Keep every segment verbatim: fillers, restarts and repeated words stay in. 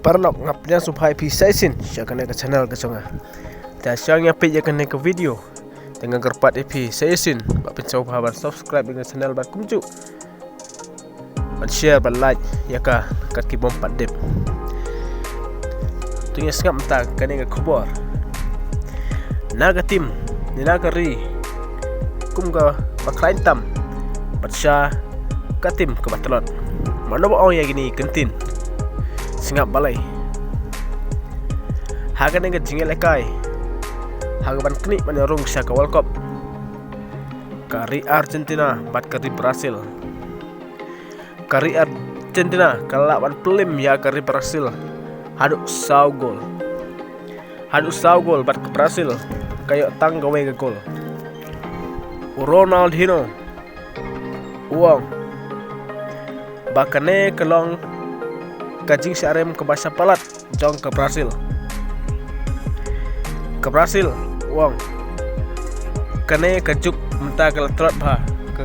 Paralok, nga pdiang sngewbha ïa phi sa shisien sha kane ka channel ka jong nga. Te shuwa ngin ïa peit ïa kane ka video, te nga kyrpad ïa phi sa shisien ba phin sngewbha ban subscribe ïa ka channel bad kumjuh ban share bad like ïa ka, kat ki bym pat dep. To ngin ïa sngap mynta kane ka khubor. Na ka tim ne na ka ri kum kaba khlaiñ tam bad sha ka tim kaba tlot. Mano ba ong ïa kine ki kyntien? Sngap balei. Ha kane ka jingïalehkai ha kaban knieh ban ïarung sha ka World Cup, ka ri Argentina bad ka ri Brazil. Ka ri Argentina ka la lah ban pynlem ïa ka ri Brazil haduh saw gol. Haduh saw gol bad ka Brazil ka ïoh tang kawei ka gol. U Ronaldinho u ong ba kane ka long ka jingshah rem kaba shah palat jong ka Brazil. Ka Brazil u ong kane ka juk mynta ka la tlot bha ka,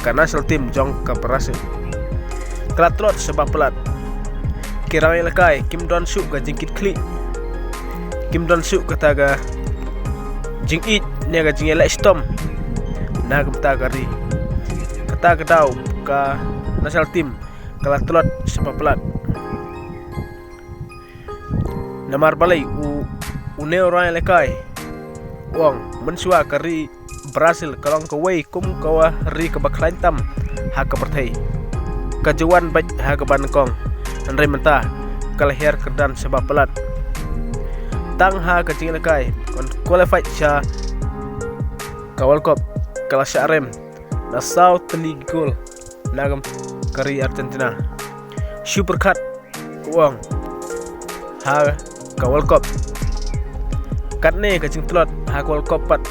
ka national team jong ka Brazil. Ka la tlot shaba palat. Ki rangïalehkai kim don shuh ka jingkitkhlieh, kim don shuh kata ka jingïeit ne ka jingïaleh shitom na ka bynta ka ri. Kata ka daw ka national team ka la tlot shaba palat. Namar balei? U, une u rangïalehkai u ong mynshuwa ka ri Brazil ka long kawei kum ka ri kaba khlaiñ tam ha ka pyrthei. Ka ju wan beit ha kaba nyngkong, hynrei mynta ka la hiar kyrdan shaba palat. Tang ha ka jingïalehkai ban qualify sha ka World Cup ka la shah rem da saw tylli ki gol na ka ri Argentina. Shu pyrkhat u ong ha ka World Cup. Katne ka jingtlot ha ka World Cup pat,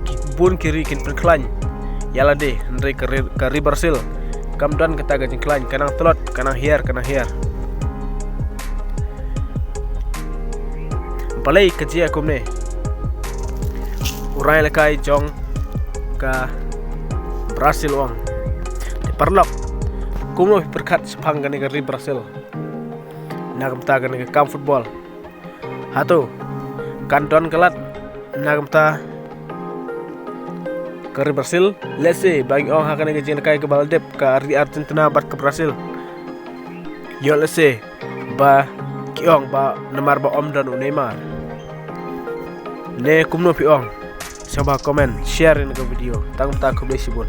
ki bun ki ri kin pynkhlaiñ ïa lade, hynrei ka ri, ka ri Brazil kam don kata ka jingkhlaiñ, ka nang tlot, ka nang hiar, ka nang hiar. Balei ka jia kumne? U rangïalehkai jong ka Brazil u ong. Te paralok, kumno phi pyrkhat shaphang kane ka ri Brazil na ka bynta kane ka kam football? Hato kan don ka lad na ka bynta ka ri Brazil? Lehse ba ngi ong ha kane ka jingïalehkai kaba la dep ka ri Argentina bad ka Brazil, ïoh lehse ba ki ong ba namar ba ym don u Neymar, ne kumno phi ong? Sngewbha comment, share ïa ka video. Tang mynta, khublei shibun.